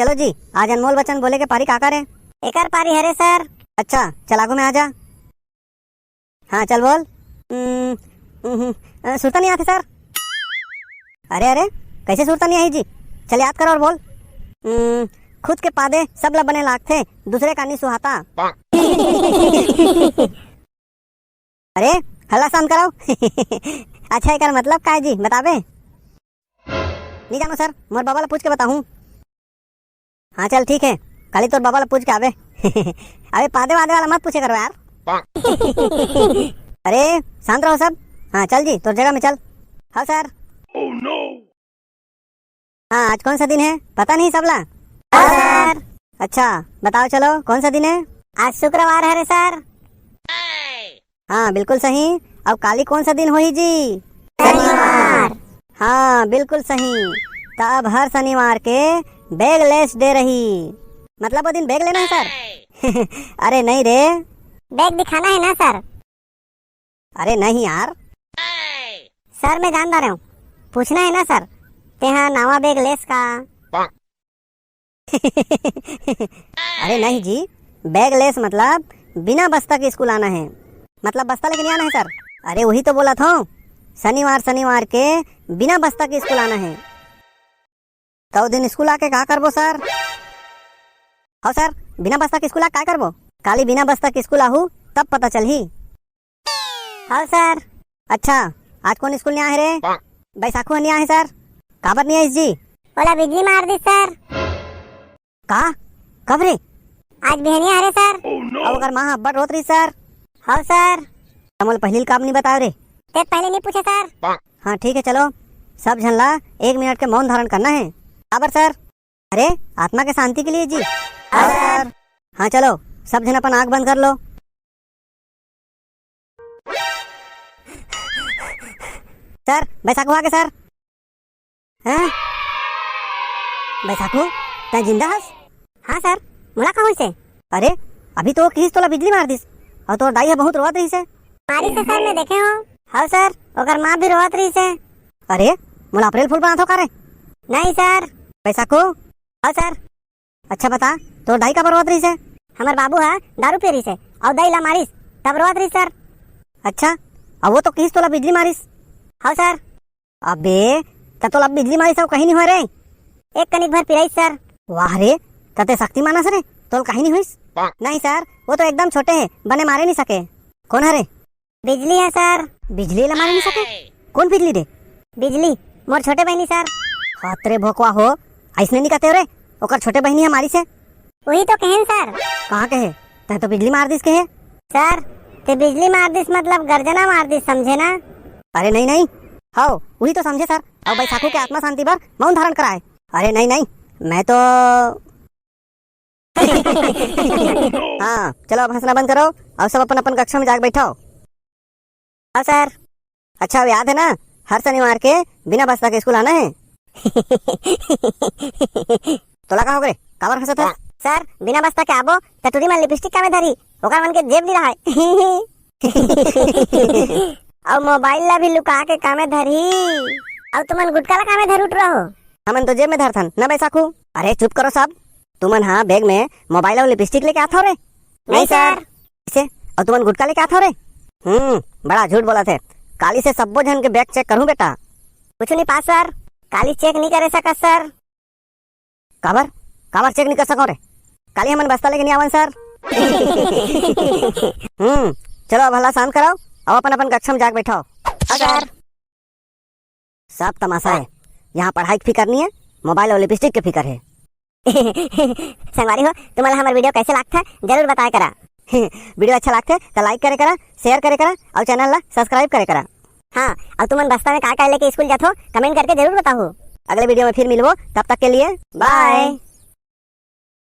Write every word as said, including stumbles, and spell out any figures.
चलो जी, आज अनमोल बचन बोले के पारी काकर हे? एकर पारी हरे सर। अच्छा, चल आगू में आ जा। हाँ, चल बोल। हम्म, हम्म, अ, सुरता नहीं आथे सर। अरे, अरे, कैसे सुरता नहीं आही जी? चल याद कर और बोल। हम्म, खुद के पादे सब ला बने लागथे, दूसरे का नहीं सुहाता। अरे, हल्ला शांत कराओ। अच्छा, एकर मतलब का हे जी, बताबे? नहीं जानो सर, मोर बाबा ला पूछ के बताहूँ। हाँ चल ठीक हे, काली तोर बाबा ला पूछ के आबे। अबे पादे वादे वाला मत पूछे करो यार। अरे शांत रहो सब। हाँ चल जी, तोर जगह में चल। हाँ सर। हाँ, आज कौन सा दिन हे, पता नहीं सबला? हाँ सर। अच्छा, बताओ चलो, कौन सा दिन हे? आज शुक्रवार हरे सर। हाँ, बिल्कुल सही। अब काली कौन सा दिन होही जी? शनिवार। हाँ, बिल्कुल सही। त अब हर शनिवार के bag less day रही। मतलब वो दिन bag लेना हे सर? अरे नहीं रे। Bag दिखाना हे ना सर? अरे नहीं यार। सर मैं जान डारे हूँ, पूछना हे ना सर, तेहा नावा bag लेस का? अरे नहीं जी, bag less मतलब बिना बस्ता के स्कूल आना हे, मतलब बस्ता लेके नहीं आना हे सर। अरे वही तो बोलत हूँ, शनिवार शनिवार के बिना बस्ता के स्कूल आना हे। त ओ दिन स्कूल आके का करबो सर? हव सर, बिना बस्ता के स्कूल आके का करबो? काली बिना बस्ता के स्कूल आहू तब पता चलही। हव सर। अच्छा, आज कोन स्कूल नइ आहे रे? बैसाखू ह नइ आहे सर। काबर नइ आइस जी? ओला बिजली मार दिस सर। का? कब रे? आज बिहनिया हरे सर। अब ओकर माँ ह अब्बड़ रोत रहिस सर। हव सर। त मोला पहिली ल काबर नइ बताय रे? ते पहिली नइ पूछे सर। हाँ ठीक हे, चलो सब झन ला एक मिनट के मौन धारण करना हे। काबर सर? अरे, आत्मा के शांति के लिए जी। हाँ सर। हाँ चलो, सब झन अपन आँख बंद कर लो। सर, बैसाखू आगे सर। हैं? बैसाखू, तैं जिंदा हस? हाँ सर, मोला का होइसे? अरे, अभी तो वो किहिस तोला बिजली मार दिस, अउ तोर दाई ह बहुत रोवत रहिसे। मारिस हे सर, मैं देखे हूँ। हाँ सर, ओकर माँ भी रोवत रहिसे। अरे, मोला अप्रैल फूल बनात हो का रे? नहीं सर। बैसाखू? हाँ सर। अच्छा बता, तोर दाई काबर रोवत रहिसे? हमर बाबू ह दारू पी रहिसे, अउ दाई ला मारिस, तब रोवत रहिस सर। अच्छा, अउ वो तो किहिस तोला बिजली मारिस। हाँ सर। अबे, त तोला बिजली मारिस अउ कहीं नहीं होय रे? एक कनिक भर पिराइस सर। वाह रे, त तैं शक्तिमान अस रे, तोला कहीं नहीं होइस। नहीं सर, वो तो एकदम छोटे हे, बने मारे नहीं सके। कोन हरे? बिजली हे सर। बिजली ला मारे नहीं सके? कोन बिजली रे? बिजली, मोर छोटे बहिनी सर। हत रे भोकवा हो, अइसने नहीं कहते हो रे, ओकर छोटे बहिनी ह मारिस हे। वही तो कहेन सर। कहाँ कहे? तैं तो बिजली मार दिस कहे। सर, ते बिजली मार दिस मतलब गर्जना मार दिस, समझे ना? अरे नहीं नहीं, हव, वही तो समझे सर। अउ बैसाखू के आत्मा शांति बर मौन धारण कराए। अरे नहीं नहीं, मैं तो हाँ चलो, अब हंसना बंद करो अउ सब अपन अपन कक्षा में जाके बैठो। हाँ सर। अच्छा, अब याद हे ना, हर शनिवार के बिना बस्ता के स्कूल आना हे। तोला का होगे रे, काबर हंसत हस? सर, बिना बस्ता के आबो त टूरी मन लिपस्टिक कामे धरही, ओकर मन के जेब नइ रहय। अउ मोबाइल ला भी लुका के कामे धरही, अउ तुमन गुटका ला कामे धर उठ रहो। हमन तो जेब में धरथन ना बैसाखू। अरे चुप करो सब, तुमन हा बैग में मोबाइल अउ लिपस्टिक लेके आथव रे? नहीं सर। कइसे? अउ तुमन गुटका लेके आथव रे? हम्म, बड़ा झूठ बोलत हे। काली से सब्बो झन के बैग चेक करहूं बेटा। कुछ नहीं पास सर, काली चेक नहीं करे सकस सर। काबर? काबर चेक नहीं कर सको रे? काली हमन बस्ता लेके नहीं आवन सर। हम्म, चलो अब हल्ला शांत कराओ, अब अपन अपन कक्षा में जाके बैठाओ। हाँ सर। सब तमाशा हे। यहाँ पढ़ाई के फिकर नहीं हे, मोबाइल अउ लिपस्टिक के फिकर हे। संगवारी हो, तुमन ला हमर वीडियो कैसे लागथे, जरूर बताए करा। वीडियो अच्छा लागथे त लाइक करे करा, शेयर करे करा अउ चैनल ला सब्सक्राइब करे करा। हाँ, अउ तुमन बस्ता में का का लेके स्कूल जाथो, कमेंट करके जरूर बताहू। अगले वीडियो में फिर मिलबो, तब तक के लिए बाय।